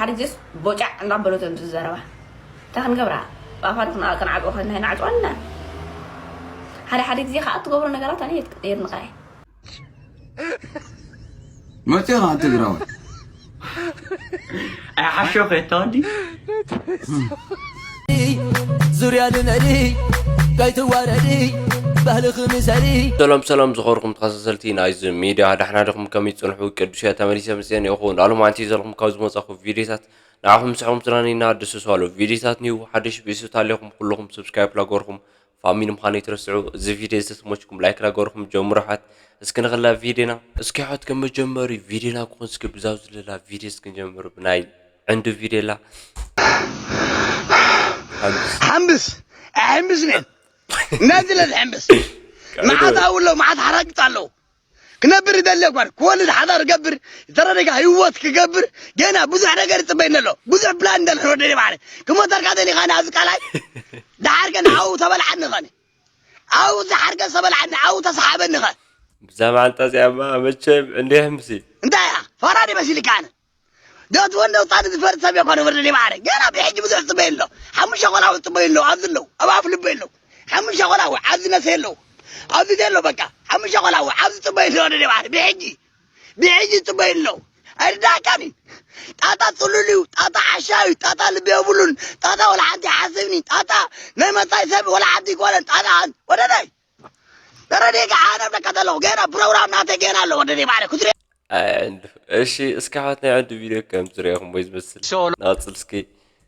ሓደ ግዜስ ቦጫዕ እንዳበሎ ተምፅእ ዘረባ እንታይ ክንገብራ? ብኣፋ ዶ ክና- ክንዓፅኦ ከና ይንዓፅወና። ሓደ ሓደ ግዜ ከዓ እትገብሮ ነገራት ኣነ የድንቐ። መፂኻ ትግራዋይ ኣይሓሾኸ እታ ወዲ ዙርያ ልመዲ ከይትዋረዲ ባህልኺ ምሰሊ ሰላም ሰላም ዝኸርኹም ተኸታተልቲ ናይዚ ሚድያ ዳሕና ዲኹም ከመይ ትፅንሑ? ቅዱስ እየ ተመሊሰ መፅየ እኒአኹ። ንኣሎም ኣንቲ ዘለኹም ካብ ዝመፃኹ ቪድዮታት ንዓኹም ምስዕኹም ዝናኒና ደስ ዝባሉ ቪድዮታት እኒው ሓደሽ ብእሱ ታሌኹም ኩልኹም ሰብስክራይብ ላገርኹም ፋሚሊ ምዃነይ ትረስዑ። እዚ ቪድዮ ዝተመችኩም ላይክ ላገርኹም ጀምሩ። ሓት እስኪ ንኽላ ቪድዮና እስኪ ሓት ከም መጀመሪ ቪድዮና ክኾን እስኪ ብዛው ዝለላ ቪድዮ እስኪ ንጀምር ብናይ ዕንዱ ቪድዮ ላ ሓምብስ ኣሕምብስ ነን እናዚ ለዝሕምብስ መዓት ኣውሎ መዓት ሓራግጥ ኣለዉ ክነብር ይደሊ ጓል ክወልድ ሓዳር ገብር ዝተረደጋ ህይወት ክገብር ገና ብዙሕ ነገር ይፅበይኒ ኣሎ ብዙሕ ፕላን እንዳልሕሮ ደሊ ባዕለ ክሞተርካ ደሊኻ ኣብዚ ቃላይ ደሓር ግን ኣው ተበልዓኒ ኸነ ኣው ዝሓርገ ዝተበልዓኒ ኣው ተሰሓበኒ ኸ ብዛ መዓልታ እዚኣማ መቸም እንዲሕምሲ እንታይ እያ ፈራዲ መሲልካ ኣነ ዶት ወንዶ ጻድ ዝፈርድ ሰብ የኮነ ወርደ ሊባረ ገና ብሕጂ ብዙሕ ጽበይ ኣሎ ሓሙሽተ ቆላው ጽበይ ኣሎ ኣብዚ ኣለዉ ኣብ ኣፍ ልበይ ኣለዉ ሓሙሽተ ቆላው ኣብዚ ነሰ ኣለዉ ኣብዚ ዘሎ በቃ ሓሙሽተ ቆላው ኣብዚ ጽበይ ኣሎ ወርደ ሊባረ ብሕጂ ብሕጂ ጽበይ ኣሎ ኣይርዳእካኒ ጣጣ ጽሉል እዩ ጣጣ ዓሻ እዩ ጣጣ ልቢ የብሉን ጣጣ ወላ ሓንቲ ሓስብኒ ጣጣ ናይ መጻይ ሰብ ወላ ሓንቲ ይኮነን ጣጣ ወደደይ ተረዲእካ ኣነ ብለካ ዘለኹ ገና ፕሮግራም ናተይ ገና ኣሎ ወደደይ ባዕለ ክትሪኦ ኣይ ዕንዱ እሺ እስኪ ሓት ናይ ዕንዱ ቪድዮ ከም ዝሪኦኹም ወይ ዝመስል ሶሎ ናፅል እስኪ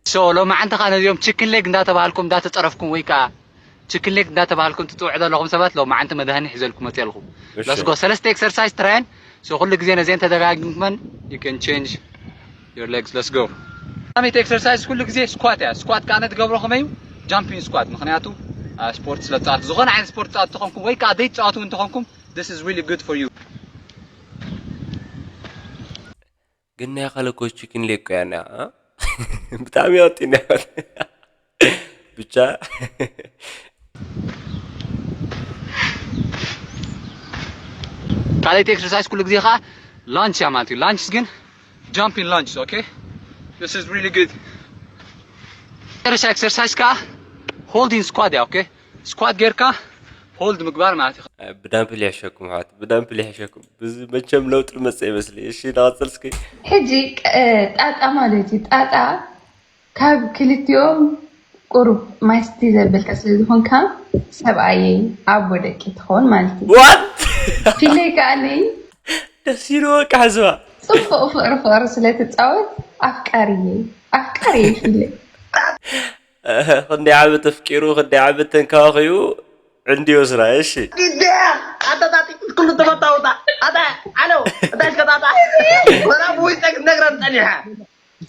ሶ ሎማዓንቲ ኸዓ ነዚኦም ችክን ሌግ እንዳተባሃልኩም እንዳተፀረፍኩም ወይ ከዓ ችክን ሌግ እንዳተባሃልኩም ትፅውዑ ዘለኹም ሰባት ሎማዓንቲ መድሃኒ ሒዘልኩም መፅእ ኣለኹ እሺ። ለስጎ ሰለስተ ኤክሰርሳይዝ ትራየን ሶ ኩሉ ግዜ ነዚአን ተደጋጊምኩመን you can change your legs let's go ቀዳመይቲ ኤክሰርሳይዝ ኩሉ ግዜ ስኳት እያ ስኳት ከዓ ነትገብሮ ከመይ እዩ ጃምፒንግ ስኳት ምክንያቱ አ፣ ስፖርት ስለ ትፃወቱ ዝኾነ ዓይነት ስፖርት ትፃወቱ ተኾንኩም ወይ ከዓ ዘይትፃወቱ እውን ተኾንኩም this is really good for you ግን ናይ ካልእ ኮ ችክን ሌግ እኮ እያ እኒኣ እ? ብጣዕሚ ኣወጢና ብቻ ካልኣይቲ ኤክሰርሳይዝ ኩሉ ግዜ ከዓ ላንች እያ ማለት እዩ ላንች ግን ጃምፒንግ ላንች okay this is really good መጨረሻ ኤክሰርሳይዝ ከዓ ሆልዲንግ ስኳት እያ okay ስኳት ጌርካ ሆልድ ምግባር ማለት እዩ ብዳምፕል ይሕሸኩም ኣሕዋት ብዳምፕል ይሕሸኩም ብዚ መቸም ለውጢ ዝመፀ ይመስል እሺ ንቐፅል እስኪ ሕጂ ጣጣ ማለት እዩ ጣጣ ካብ ክልቲኦም ቁሩብ ማይ ስትይ ዘበልካ ስለ ዝኾንካ ሰብኣየይ ኣቦ ደቂ ትኸውን ማለት እዩ ዋት ፊለይ ከኣኒ ደስ ኢሉ በቃ ሕዝባ ፅቡቕ ፍቕሪ ፍቕሪ ስለ ትፃወት ኣፍቃሪየይ ኣፍቃሪየይ ፊለይ ክንደይ ዓመት ኣፍቂሩ ክንደይ ዓመት ተንከባኺቡ ዕንዲ ይወስዳ እሺ ኣተጣጢ ኩሉ ተመታውታ ኣታ ዓለው እታ ሽቀጣጣ ወላ ብውሽጠ ክትነግረን ጸኒሓ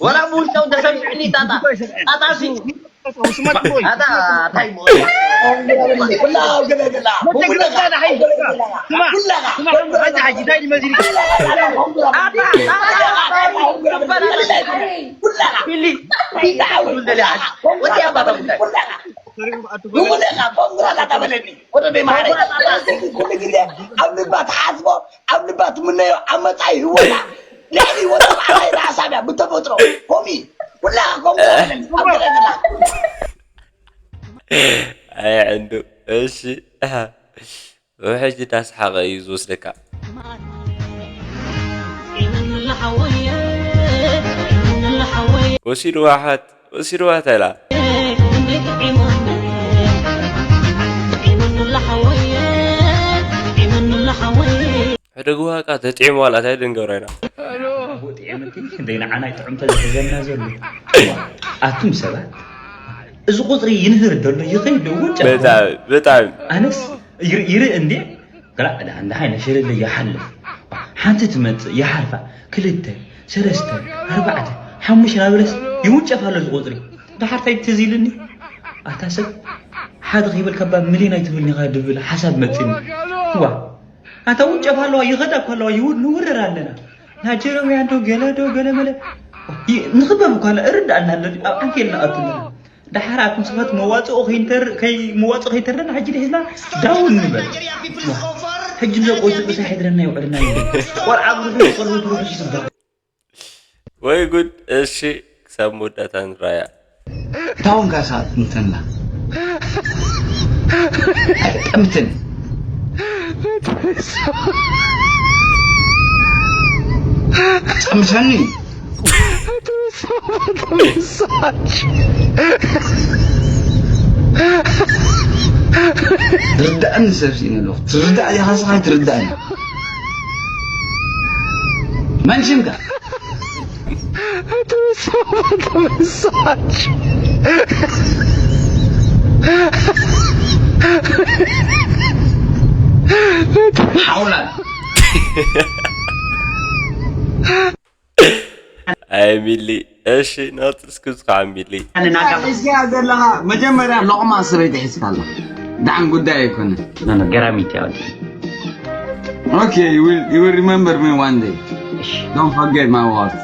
ወላ ብውሽጠ ተሰሚዕኒ ጣጣ ጣጣ ሲ ኣታ ታይ ይኹን ኢኻ ኮንግራ እናተበለኒ ወደ ደይ ማዕረ ኩሉ ግዜ ኣብ ልባ ትሓስቦ ኣብ ልባ ትምነዮ ኣብ መፃኢ ህይወታ ልዕሊ ወዲ ባዕላይ ሓሳብ እያ ብተፈጥሮ ኮሚ ኩላኻ ኮንግራ በለኒ ኣብ ገለ ገላ ኣይ ዕንዱ እሺ ውሕጅ እንዳሰሓቐ እዩ ዝወስደካ ወሲድዋ ሓት ወሲድዋ ተላ ሕደግዋ ቃ ተጥዒምዋ ላታ ደንገብራ ኢና ጥዕምቲ ክንደይ ንዓና ጥዑም ተዝሕዘና ዘሎ ኣቱም ሰባት እዚ ቁፅሪ ይንህር ዘሎ ይኸይድ እውን ጨ ብጣዕሚ ብጣዕሚ ኣነስ ይርኢ እንዴ ገላ እንዳ ሓይነ ሽርለ ይሓልፍ ሓንቲ ትመፅእ ይሓልፋ ክልተ ሰለስተ ኣርባዕተ ሓሙሽተ ናበለስ ይውንጨፍ ኣሎ እዚ ቁፅሪ ድሓር ታይ ትዝ ኢልኒ ኣታ ሰብ ሓደ ከይበልካ ባ ሚልዮን ኣይትብልኒ ኢኻ ድብል ሓሳብ መፅኒ ዋ ኣታ ውንጨፍ ኣለዋ ይኸዳ እኮ ኣለዋ ይውድ ንውርር ኣለና ናጀረውያን ዶ ገለ ዶ ገለ መለ ንኽበብ እኳ እርዳእና ኣሎ ኣብ ዓንኬልና ኣቱና ደሓር ኣቱም ሰባት መዋፅኦ ከይመዋፅኦ ከይተርደና ሕጂ ሒዝና ዳውን ንበል ሕጂ ዘቆፅቁ ሳይ ሕድረና ይውዕልና ቆልዓ ብዙ ቆልዑ ትሩሑ ይፅበቅ ወይ ጉድ። እሺ፣ ክሳብ መወዳእታ ንራያ። ታውን ጋሳ እንትንላ ኣይጠምትን ጸምሰኒ ትርዳእኒ ሰብ ሲኢነ ኣለኹ። ትርዳእ ዲኻ ስኻ ትርዳእኒ። መን ሽምካ? ሓውላል ኣይ ሚሊ። እሺ፣ ናጽ እስኪ ዝኸዓ ሚሊ። እዚኣ ዘለኻ መጀመርያ ሎቕማ ሰበይቲ ሒዝካ ኣላ። ደሓን ጉዳይ ኣይኮነን። ገራሚት እያ። Okay, you will, you will remember me one day. Don't forget my words.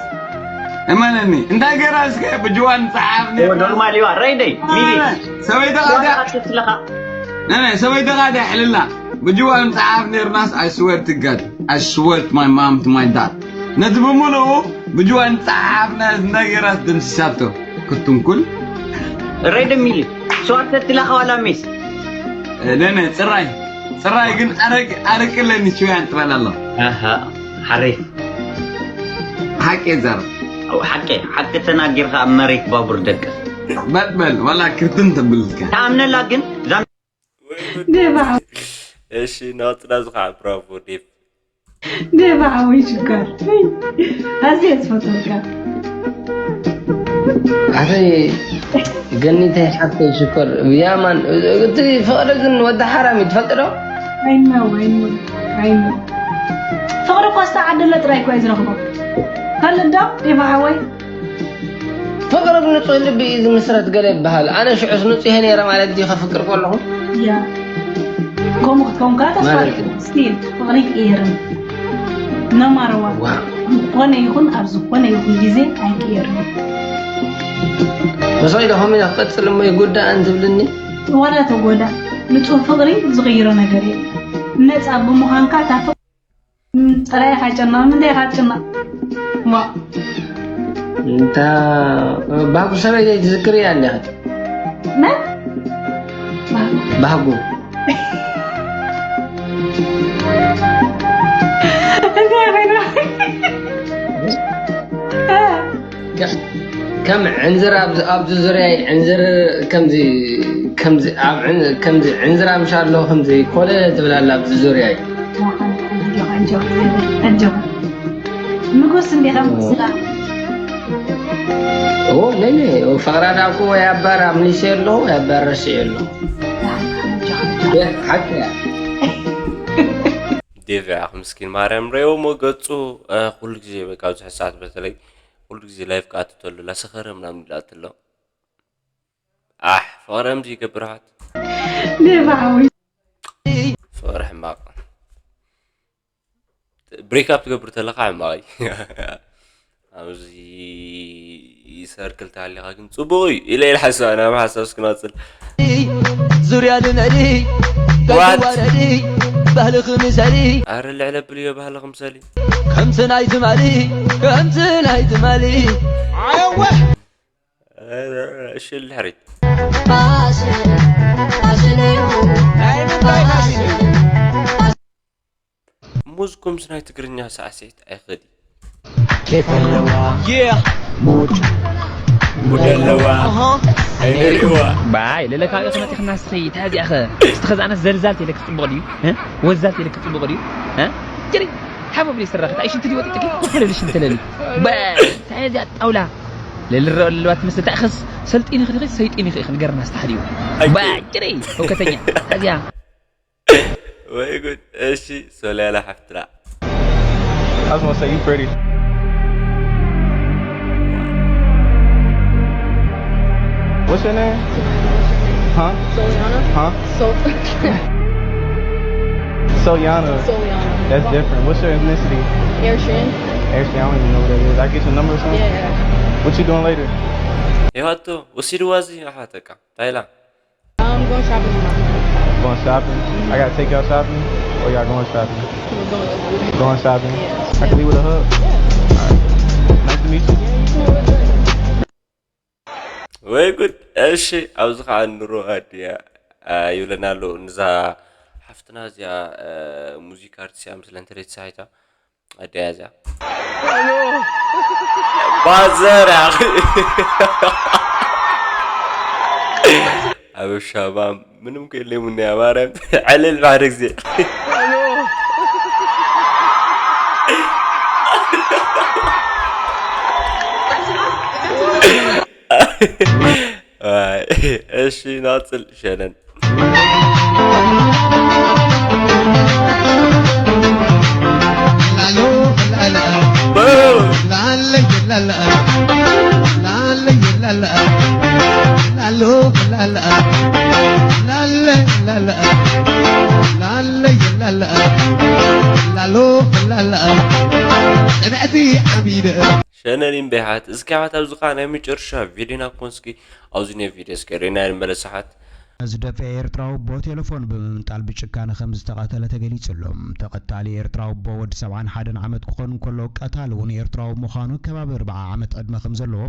እመነኒ። እንታይ ገራ እስከ ብጅዋን ጸሓፍ ነይርና። ኖርማል እዩ። ረይደይ ሚሊ ሰበይተኻ ድያ? ትለኻ ነነ ሰበይተኻ ድያ ሕልላ። ብጅዋን ጸሓፍ ነይርናስ I swear to God. I swear to my mom, to my dad. ነቲ ብምሉኡ ብጅዋን ጸሓፍ እንታይ ገራ ደምሲሳቶ። ክትንኩል ረይደ ሚሊ ሰዋርተ ትለኻ ዋላ ሚስ ነነ ጽራይ ጽራይ ግን ኣረቅ ኣረቅለኒ ችውያን ጥበል ኣሎ። ኣሃ ሓሪፍ ሓቂ ዘር ሓቂ ሓቂ ተናጊርካ ኣብ መሬት ባቡር ደቅስ በል በል ዋላ ክርትን ተብልካ ተኣምነላ ግን ደባዓ እሺ ናውፅና ዝኸዓ ብራቮ ዴቭ ደባዓ ወይ ሽጋር ኣዝየ ዝፈትወካ ኣኸይ ገኒተይ ሓፍተይ ሽኮር ያማን እቲ ፍቕሪ ግን ወዲ ሓራም እዩ ትፈልጥ ዶ I know I know I know ፍቕሪ እኮ ዝተዓደለ ጥራይ እኮ እዩ ዝረኽቦ ካልእ ዶ ደባዓ ወይ ፍቕሪ ብንጹህ ልቢ እዩ ዝምስረት ገለ ይበሃል ኣነ ሽዑስ ንጹህ ነይረ ማለት ድዩ ከፍቅር ከለኹ ያ ከምኡ ክትከውን ከዓ ተስፋ ማለት እዩ። ስቲል ፍቕሪ ይቅየርን ነማረዋ ዝኾነ ይኹን ኣብ ዝኾነ ይኹን ግዜ ኣይቅየርን መሳይ ዶ ከመይ ክቐጽል እሞ ይጉዳእ እንትብልኒ ዋላ ተጎዳ ንጹህ ፍቕሪ ዝቕይሮ ነገር የለ ነፃ ብምዃንካ እታ ፍቕሪ ጥራይ ኢኻ ጨና ምንታይ ኢኻ ጨና ዋ እንታ ባህጉ ሰበይተይ ትዝክር እያ እንዲያ መን ባህጉ እንታይ ኾይኑ ከም ዕንዝር ኣብዚ ዙርያ ዕንዝር ከምዚ ከምዚ ዕንዝራ ምሻ ኣሎ ከምዚ ኮለ ትብላላ ኣብዚ ዙርያ ንጉስ እንዲኻ ምስላ ኦ ነይ ነይ ፈቕራ ዳኩ ወይ ኣባር ኣምሊሰ ኣለኹ ወይ ኣባር ረስዐ ኣለኹ ሓቂ እያ ዴቭ ያኽ ምስኪን ማርያም ረእዎ ሞገጹ ኩሉ ግዜ በቃ ብዙሕ ሰዓት በተለይ ኩሉ ግዜ ላይፍ ከኣትተሉ ላሰኸረ ምናምን ይላትሎ ኣሕ ፍቕሪ ከምዚ ይገብር ኣሕዋት ዴቭ ዓወይ ፍቕሪ ሕማቕ break up ትገብር ተለኻ ሕማቕ እዩ ኣብዚ ሰርክል ተሃሊኻ ግን ጽቡቕ እዩ ኢለ ኢለ ሓሳብ ናብ ሓሳብ እስክናጽል ዙርያ ልመዲ What? ተዋረዲ ባህልኺ ምሰሊ ኣረ ልዕለ ብልዮ ባህልኺ ምሰሊ ከምቲ ናይ ትማሊ ከምቲ ናይ ትማሊ እሺ ልድሕሪት ሙዝኩም ናይ ትግርኛ ሳዕስዒት ኣይኽእል ኬፍ ኣለዋ ሙድ ሙድ ኣለዋ ኣይነሪእዋ ባይ ለለካ ርእሲ መፂኽና ሰይ ታዚኣኸ እስቲ ኸዛኣነስ ዘልዛል ተይለ ክፅቡቕ ድዩ እ? ወዛል ተይለ ክፅቡቕ ድዩ እ? ጀሪ ሓቦ ብለይ ስራኺ ታይ ሽንቲ ድዩ ወጢጥኪ ኮለል ሽንቲ ለሊ ባይ ታዚኣ ጣውላ ለልረኦ ለለዋ ትመስል ታይኸስ ሰልጢኒ ኽድኺ ሰይጢኒ ኽኢኽ ንገርና ስታሕድዩ ባይ ጀሪ ህውከተኛ ታዚኣ ወይ ጉድ እሺ ሶልያላ ሓፍትና I was gonna say you pretty. What's your name? Huh? Soliana. Huh? So Soliana. Soliana. That's different. What's your ethnicity? Eritrean. Actually, I don't even know what that is. I get your number or something? Yeah, yeah. What you doing later? ይሃቶ ወሲድዋ እዚ ኣሓተካ ታይላ I'm going shopping with my friends. Going shopping? I gotta take y'all shopping? Or y'all going shopping? We're going shopping. Going shopping? Yeah. I can be with a hug? Yeah. Alright. Nice ወይ ጉድ። እሺ፣ ኣብዚ ከዓ ንሮ ኣድያ ይብለና ኣሎ። ንዛ ሓፍትና እዚኣ ሙዚቃ ኣርቲስት እያ ምስለን ተለይ ተሳሒታ ኣድያ እዚኣ ባዘር። ኣብ ሻባ ምንም ከየለይሙኒ እያ ማርያም። ዕልል ባሕሪ ግዜ። እሺ፣ ናጽል ሸነን። ሸነን ይምቤሓት። እስኪ ሓት ኣብዚ ኸዓ ናይ መጨረሻ ቪድዮና ክኾን እስኪ ኣብዚ ናይ ቪድዮ እስኪ ርኢና ንመለስ ሓት። ዝደፈአ ኤርትራዊ ኣቦ ቴሌፎን ብምምንጣል ብጭካነ ከም ዝተቐተለ ተገሊጹ ኣሎ። ተቐታሊ ኤርትራዊ ኣቦ ወዲ ሰብዓን ሓደን ዓመት ክኾን እንከሎ ቀታሊ እውን ኤርትራዊ ምዃኑ ከባቢ ኣርብዓ ዓመት ዕድመ ከም ዘለዎ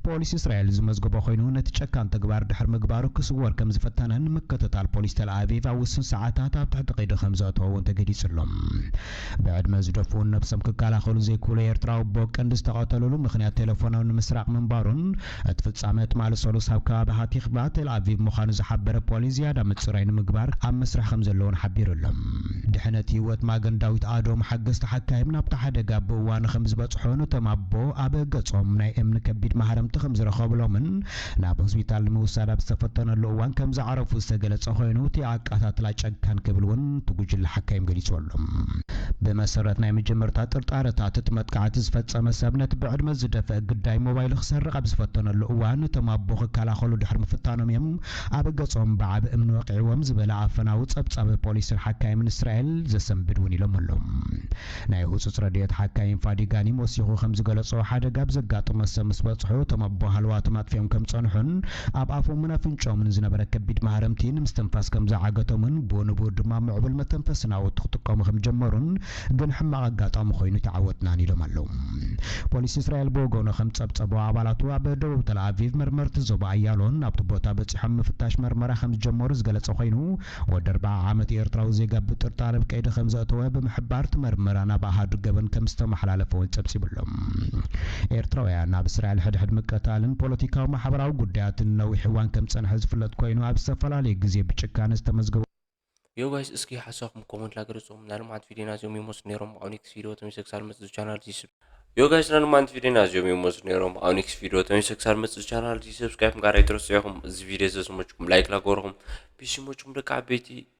ፖሊስ እስራኤል ዝመዝገቦ ኮይኑ ነቲ ጨካን ተግባር ድሕሪ ምግባሩ ክስወር ከም ዝፈተነን ምክትታል ፖሊስ ተልኣቪቭ ኣብ ውሱን ሰዓታት ኣብ ትሕቲ ቀይዲ ከም ዘእተዎ እውን ተገሊጹ ኣሎ። ብዕድመ ዝደፍኡን ነብሶም ክከላኸሉ ዘይክእሉ ኤርትራዊ ኣቦ ቀንዲ ዝተቐተሉሉ ምኽንያት ቴሌፎኖም ንምስራቕ ምንባሩን እቲ ፍጻመ ትማሊ ሰሉስ ኣብ ከባቢ ሃቲኽባ ቴል ኣቪቭ ምዃኑ ዝሓበረ ፖሊስ ዝያዳ ምጽራይ ንምግባር ኣብ መስርሕ ከም ዘለውን ሓቢሩ ኣሎ። ድሕነት ህይወት ማገን ዳዊት ኣዶም ሓገዝቲ ሓካይም ናብቲ ሓደጋ ብእዋኑ ከም ዝበጽሖን እቶም ኣቦ ኣብ ገጾም ናይ እምኒ ከቢድ ማህረምቲ ከም ዝረኸብሎምን ናብ ሆስፒታል ንምውሳድ ኣብ ዝተፈተነሉ እዋን ከም ዝዓረፉ ዝተገለጸ ኮይኑ እቲ ኣቃታትላ ጨካን ክብል እውን እቲ ጉጅለ ሓካይም ገሊጹ ኣሎ። ብመሰረት ናይ መጀመርታ ጥርጣረታት እቲ መጥቃዕቲ ዝፈጸመ ሰብ ነቲ ብዕድመ ዝደፍአ ግዳይ ሞባይሉ ክሰርቕ ኣብ ዝፈተነሉ እዋን እቶም ኣቦ ክከላኸሉ ድሕሪ ምፍታኖም እዮም ኣብ ገጾም ብዓቢ እምኒ ወቂዕዎም ዝበለ ኣፈናዊ ጸብጻብ ፖሊስን ሓካይምን እስራኤል ዘሰንብድ እውን ኢሎም ኣለዉ። ናይ ህጹጽ ረድኤት ሓካይም ፋዲ ጋኒም ወሲኹ ከም ዝገለጾ ሓደጋ ኣብ ዘጋጠመ ሰብ ምስ በጽሑ እቶም ኣቦ ሃለዋቶም ኣጥፊኦም ከም ጸንሑን ኣብ ኣፎምን ኣፍንጫኦምን ዝነበረ ከቢድ ማህረምቲ ንምስትንፋስ ከም ዝዓገቶምን ብኡ ንብኡ ድማ ምዕቡል መተንፈሲ ናውቲ ክጥቀሙ ከም ጀመሩን ግን ሕማቕ ኣጋጣሚ ኮይኑ ተዓወትናን ኢሎም ኣለዉ። ፖሊስ እስራኤል ብወገኑ ከም ጸብጸቦ ኣባላቱ ኣብ ደቡብ ተል ኣቪቭ መርመርቲ ዞባ ኣያሎን ናብቲ ቦታ በጺሖም ምፍታሽ መርመራ ከም ዝጀመሩ ዝገለጸ ኮይኑ ወዲ ኣርብዓ ዓመት ኤርትራዊ ዜጋ ብጥርጣረ ኣብ ቀይዲ ከም ዘእተወ ብምሕባር እቲ መርመራ ናብ ኣሃዱ ገበን ከም ዝተመሓላለፈ እውን ጸብጺቡ ኣሎ። ኤርትራውያን ኣብ እስራኤል ሕድሕድ ምቅታልን ፖለቲካዊ ማሕበራዊ ጉዳያትን ነዊሕ እዋን ከም ጸንሐ ዝፍለጥ ኮይኑ ኣብ ዝተፈላለየ ግዜ ብጭካነ ዝተመዝገቡ Yo guys፣ እስኪ ሓሳብኩም ኮመንት ላገለጹ። ናይ ሎማዓንቲ ቪድዮና እዚኦም ይመስሉ ነይሮም። ኣብ ኔክስት ቪድዮ ተመልሰ ክሳብ መጽእ ቻናል እዚ ስብ-፣ Yo guys፣ ናይ ሎማዓንቲ ቪድዮና እዚኦም ይመስሉ ነይሮም። ኣብ ኔክስት ቪድዮ ተመልሰ ክሳብ መጽእ ቻናል እዚ ሰብስክራይብ ምግባር ኣይትረስዑ ኢኹም። እዚ ቪድዮ እዚ ዝመችኩም ላይክ ላገበርኩም፣ ፒስ ይመችኩም ደቂ ዓበይቲ።